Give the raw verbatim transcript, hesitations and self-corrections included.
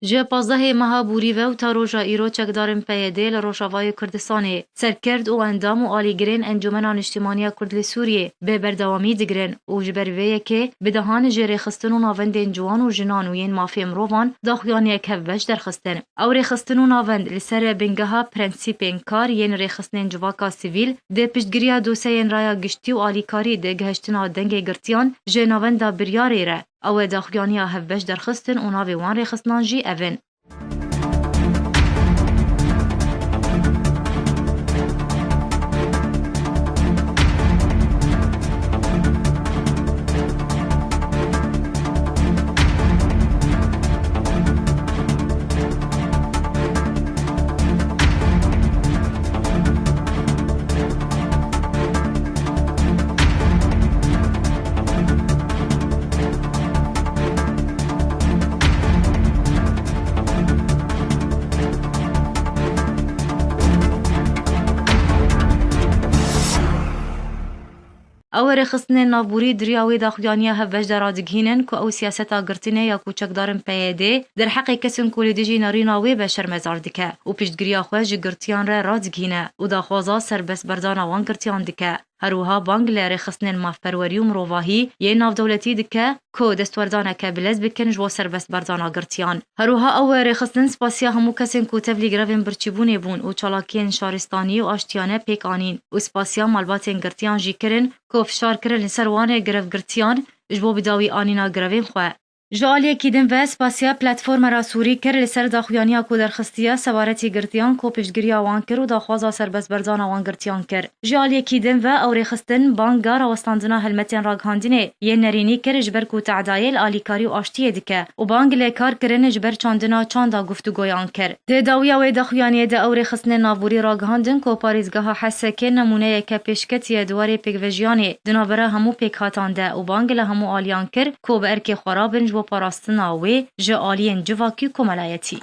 Ji pazdehê meha Borî ve û ta roja îro çekdarên P Y D li Rojavayê Kurdistanê, serkerd û endam û alîgirên Encûmena Niştimaniya Kurd li Sûriyê bi berdewamî digirin û ji ber vê yekê bi dehan jê rêxistin û navendên ciwan û jinan û yên mafê mirovan daxuyaniyek hevbeş derxistin. Ew rêxistin û navend li ser bingeha prensîpên kar yên rêxistinên civaka sivîl di piştgiriya doseyên raya giştî û alîkarî di gihiştina dengê girtiyan ji navenda biryarê re, ew e daxuyaniya hevbeş derxistin û navê wan rêxistinan jî ev in. Ew rêxistinên navborî di riya wê daxuyaniya hevbeş de radigihînin ku ew siyaseta girtinê ya ku çekdarên P Y D derheqê kesên ku li dijî nerîna wê be şermezar dike û piştgiriya xwe ji girtiyan re radigihîne û daxwaza serbestberdana wan girtiyan dike. Her wiha bang li rêxistinên mafperwerî û mirovahî yên navdewletî dike ku destwerdaneke bilez bikin ji bo serbestberdana girtiyan. Her wiha ew rêxistin spasiya hemû kesên ku tevlî grevên birçîbûnê bûn û çalakiyên şaristanî û aştiyane pêk anîn û spasiya malbatên girtiyan jî kirin ku fişar kirin li ser wan ê grevgirtiyan ji bo bidawî anîna grevên xwe. Ji aliyekî din ve spasiya Platformera Sûrî kir li ser daxuyaniya ku derxistiye sebaretî girtiyan ku piştgiriya wan kir û daxwaza serbestberdana wan girtiyan kir. Ji aliyekî din ve ew rêxistin banga rawestandina helmetên ragihandinê yên nerînî kir ji ber ku tehdayê li alîkarî û aştiyê dike û bang li kar kirin ji ber çandina çanda guftûgoyan kir. Di dawiya wê daxuyaniyê de ew rêxistinên navborî ragihandin ku parêzgeha Hesekê nemûneyeke pêşketî ye di warê pêkvejiyanê di navbera hemû pêkhatan de û bang li hemû aliyan kir ku bi erkê xwe rabin ji bo parastina wê ji aliyên civakî û komelayetî.